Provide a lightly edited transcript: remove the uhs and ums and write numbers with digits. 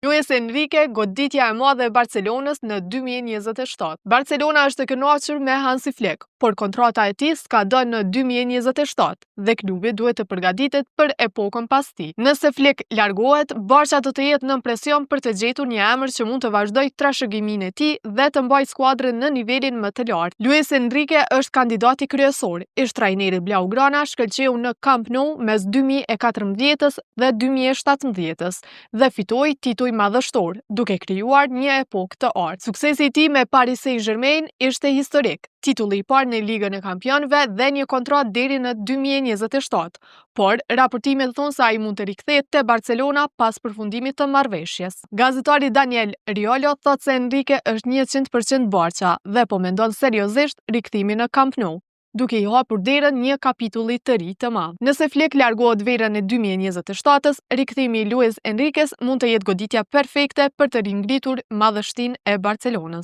Luis Enrique, goditja e madhe e Barcelonës në 2027. Barcelona është e kënaqur me Hansi Flick, por kontrata e tij skadon në 2027 dhe klubi duhet të përgatitet për epokën pas tij. Nëse Flick largohet, Barça do të jetë nën presion për të gjetur një emër që mund të vazhdojë trashëgiminë e tij dhe të mbajë skuadrën në nivelin më të lartë. Luis Enrique është kandidati kryesor. Ish trajneri Blaugrana shkëlqeu në Camp Nou mes 2014 dhe 2017 dhe fitoi tituj madhështor, duke krijuar një epokë të artë. Suksesi i tij me Paris Saint-Germain ishte historik, titulli i parë në Ligën e Kampionëve dhe një kontratë deri në 2027, por raportimet thonë se ai mund të rikthehet te Barcelona pas përfundimit të marrëveshjes. Gazetari Daniel Riolo thotë se Enrique është 100% Barça dhe po mendon seriozisht rikthimin në Camp Nou, duke i hapur derën një kapitulli të ri të madh. Nëse Flick largohet verën e 2027-s, rikthimi i Luis Enriques mund të jetë goditja perfekte për të ringritur madhështinë e Barcelonës.